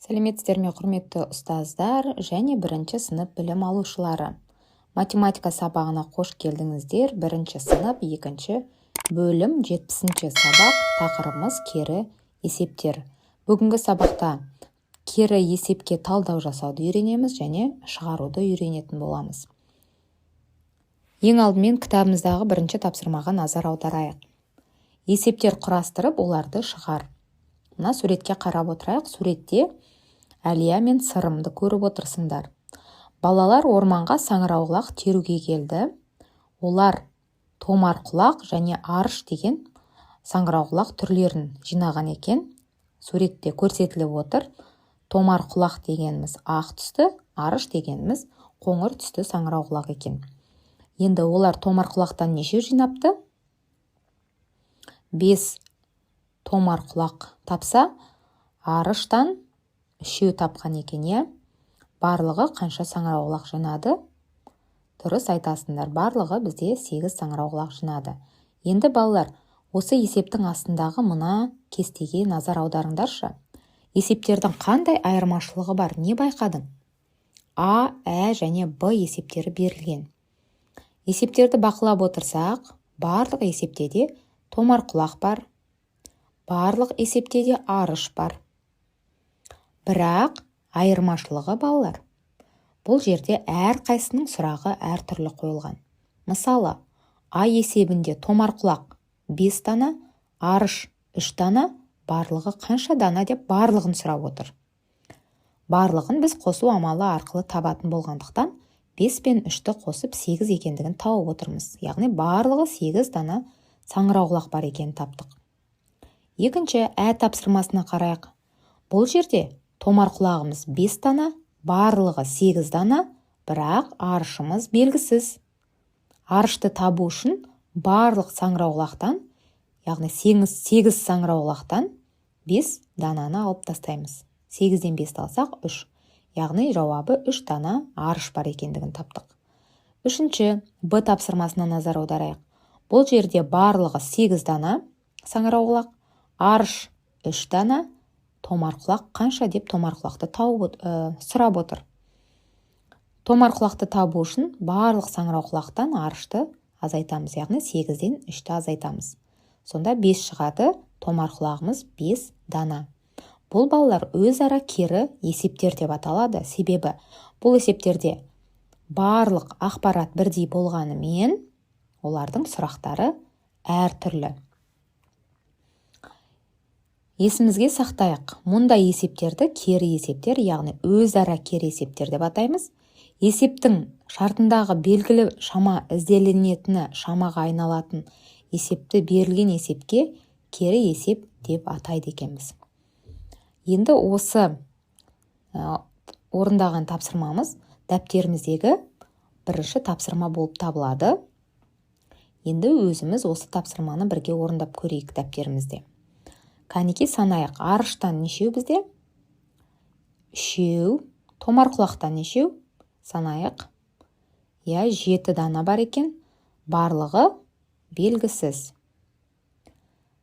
Сәлеметсіздер ме, құрметті ұстаздар және бірінші сынып білім алушылары! Математика сабағына қош келдіңіздер. Бірінші сынып, екінші бөлім, 70-ші сабақ. Тақырыбымыз: кері есептер. Бүгінгі сабақта кері есепке талдау жасауды үйренеміз және шығаруды үйренетін боламыз. Ең алдымен кітабымыздағы бірінші тапсырмаға назар аударайық. Есептер құрастырып, оларды шығар. Мына суретке қарап отырайық. Суретте Әлия мен Сырымды көріп отырсыңдар. Балалар орманға саңырауқұлақ теруге келді. Олар томарқұлақ және арыш деген саңырауқұлақ түрлерін жинаған екен. Суретте көрсетіліп отыр. Томарқұлақ дегеніміз ақ түсті, арыш дегеніміз қоңыр түсті саңырауқұлақ екен. Енді олар томарқұлақтан неше жинапты? Бес томарқұлақ тапса, арыштан үшеу тапқан екен, иә. Барлығы қанша саңырауқұлақ жинады? Дұрыс айтасыңдар, барлығы бізде сегіз саңырауқұлақ жинады. Енді, балалар, осы есептің астындағы мына кестеге назар аударыңдаршы. Есептердің қандай айырмашылығы бар, не байқадың? А, ә және Б есептері берілген. Есептерді бақылап отырсақ, барлық есепте де томарқұлақ бар, барлық есепте де арыш бар. Бірақ айырмашылығы, балалар, бұл жерде әрқайсысының сұрағы әртүрлі қойылған. Мысалы, А есебінде томарқұлақ 5 дана, арыш 3 дана, барлығы қанша дана деп барлығын сұрап отыр. Барлығын біз қосу амалы арқылы табатын болғандықтан, 5 пен 3-ті қосып, 8 екендігін тауып отырмыз. Яғни барлығы 8 дана саңырауқұлақ бар екенін таптық. Екінші, ә тапсырмасына қарайық. Бұл жерде томарқұлағымыз 5 дана, барлығы 8 дана, бірақ арышымыз белгісіз. Арышты табу үшін барлық саңырауқұлақтан, яғни 8 саңырауқұлақтан 5 дананы алып тастаймыз. 8-ден 5-ті алсақ, 3. Яғни жауабы 3 дана арыш бар екендігін таптық. Үшінші, Б тапсырмасына назар аударайық. Бұл жерде барлығы 8 дана саңырауқұлақ, арыш 3 дана, томарқұлақ қанша деп томарқұлақты тауып сұрап отыр. Томарқұлақты табу үшін барлық саңырауқұлақтан арышты азайтамыз, яғни 8-ден 3-ті азайтамыз. Сонда 5 шығады, томарқұлағымыз 5 дана. Бұл, балалар, өзара кері есептер деп аталады. Себебі бұл есептерде барлық ақпарат бірдей болғанымен, олардың сұрақтары әртүрлі. Есімізге сақтайық: мұндай есептерді кері есептер, яғни өзара кері есептер деп атаймыз. Есептің шартындағы белгілі шама ізделінетін шамаға айналатын есепті берілген есепке кері есеп деп атайды екенбіз. Енді осы орындаған тапсырмамыз дәптеріміздегі бірінші тапсырма болып табылады. Енді өзіміз осы тапсырманы бірге орындап көрейік дәптерімізде. Кәнекей, санайық. Арыштан нешеу бізде? Үшеу. Томарқұлақтан нешеу? Санайық. Иә, жеті дана бар екен. Барлығы белгісіз.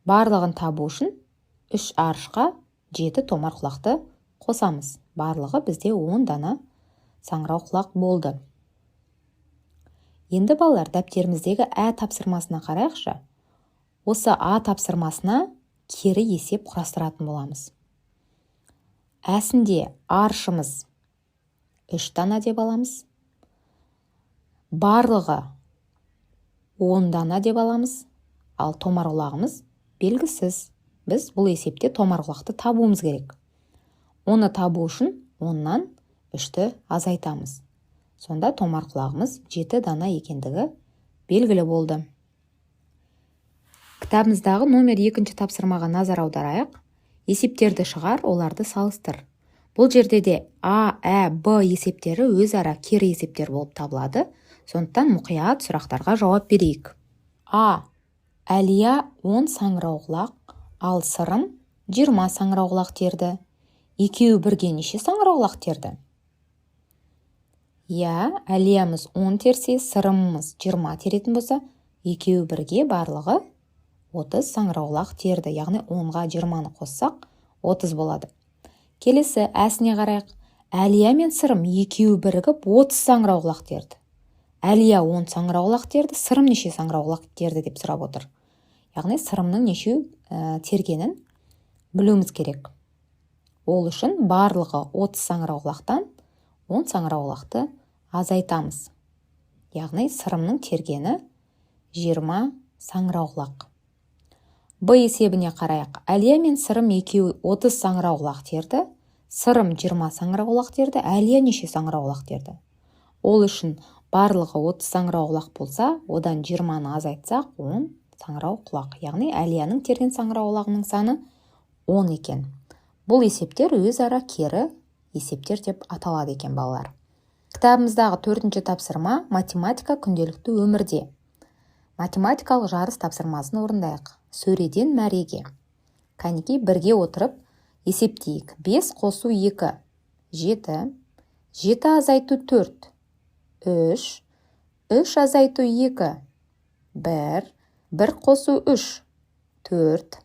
Барлығын табу үшін үш арышқа жеті томарқұлақты қосамыз. Барлығы бізде 10 дана саңырауқұлақ болды. Енді, балалар, дәптеріміздегі ә тапсырмасына қарайықшы. Осы А тапсырмасына кері есеп құрастыратын боламыз. Әсінде арышымыз үш дана деп аламыз, барлығы 10 дана деп аламыз, ал томарқұлағымыз белгісіз. Біз бұл есепте томарқұлақты табуымыз керек. Оны табу үшін 10-нан 3-ті азайтамыз. Сонда томарқұлағымыз 7 дана екендігі белгілі болды. Кітабымыздағы номер екінші тапсырмаға назар аударайық. Есептерді шығар, оларды салыстыр. Бұл жерде де А, Ә, Б есептері өзара кері есептер болып табылады. Сондықтан мұқият сұрақтарға жауап берейік. А: Әлия 10 саңырауқұлақ, ал Сырым 20 саңырауқұлақ терді. Екеуі бірге неше саңырауқұлақ терді? Иә, Әлиямыз 10 терсе, Сырымымыз 20 теретін болса, екеуі бірге барлығы 30 саңырауқұлақ терді. Яғни 10-ға 20-ны қоссақ, 30 болады. Келесі әсіне қарайық. Әлия мен Сырым екеуі бірігіп 30 саңырауқұлақ терді. Әлия 10 саңырауқұлақ терді, Сырым неше саңырауқұлақ терді деп сұрап отыр. Яғни Сырымның нешеу тергенін білуіміз керек. Ол үшін барлығы 30 саңырауқұлақтан 10 саңырауқұлақты азайтамыз. Яғни Сырымның тергені 20 саңырауқұлақ. Б есебіне қарайық. Әлия мен Сырым екеуі 30 саңырауқұлақ терді. Сырым 20 саңырауқұлақ терді. Әлия неше саңырауқұлақ терді? Ол үшін барлығы 30 саңырауқұлақ болса, одан 20-ны азайтсақ, 10 саңырауқұлақ. Яғни Әлияның терген саңырауқұлағының саны 10 екен. Бұл есептер өзара кері есептер деп аталады екен, балалар. Кітабымыздағы 4-ші тапсырма математика күнделікті өмірде. Математикалық жарыс тапсырмасын орындайық. Сөреден мәреге. Кәнекей, бірге отырып есептейік. 5 қосу 2 7, 7 азайту 4 3, 3 азайту 2 1, 1 қосу 3 4,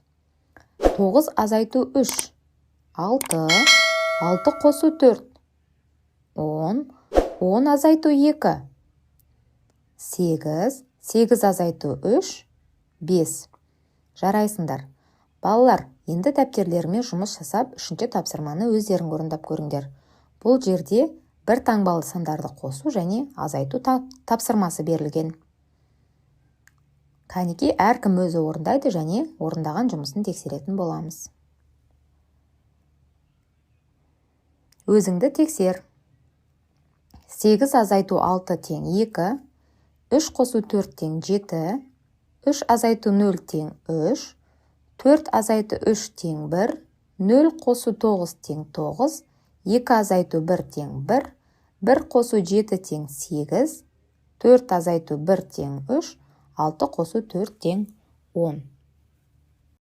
9 азайту 3 6, 6 қосу 4 10, 10 азайту 2 8, 8 азайту 3 5. Жарайсыңдар. Балалар, енді дәптерлеріме жұмыс жасап, 3-ші тапсырманы өздерің орындап көріңдер. Бұл жерде бір таңбалы сандарды қосу және азайту тапсырмасы берілген. Кәнекей, әркім өзі орындайды және орындаған жұмысын тексеретін боламыз. Өзіңді тексер. 8 азайту 6 тең 2, 3 қосу 4 тең 7, 3 азайту 0 тең 3, 4 азайту 3 тең 1, 0 қосу 9 тең 9, 2 азайту 1 тең 1, 1 қосу 7 тең 8, 4 азайту 1 тең 3, 6 қосу 4 тең 10.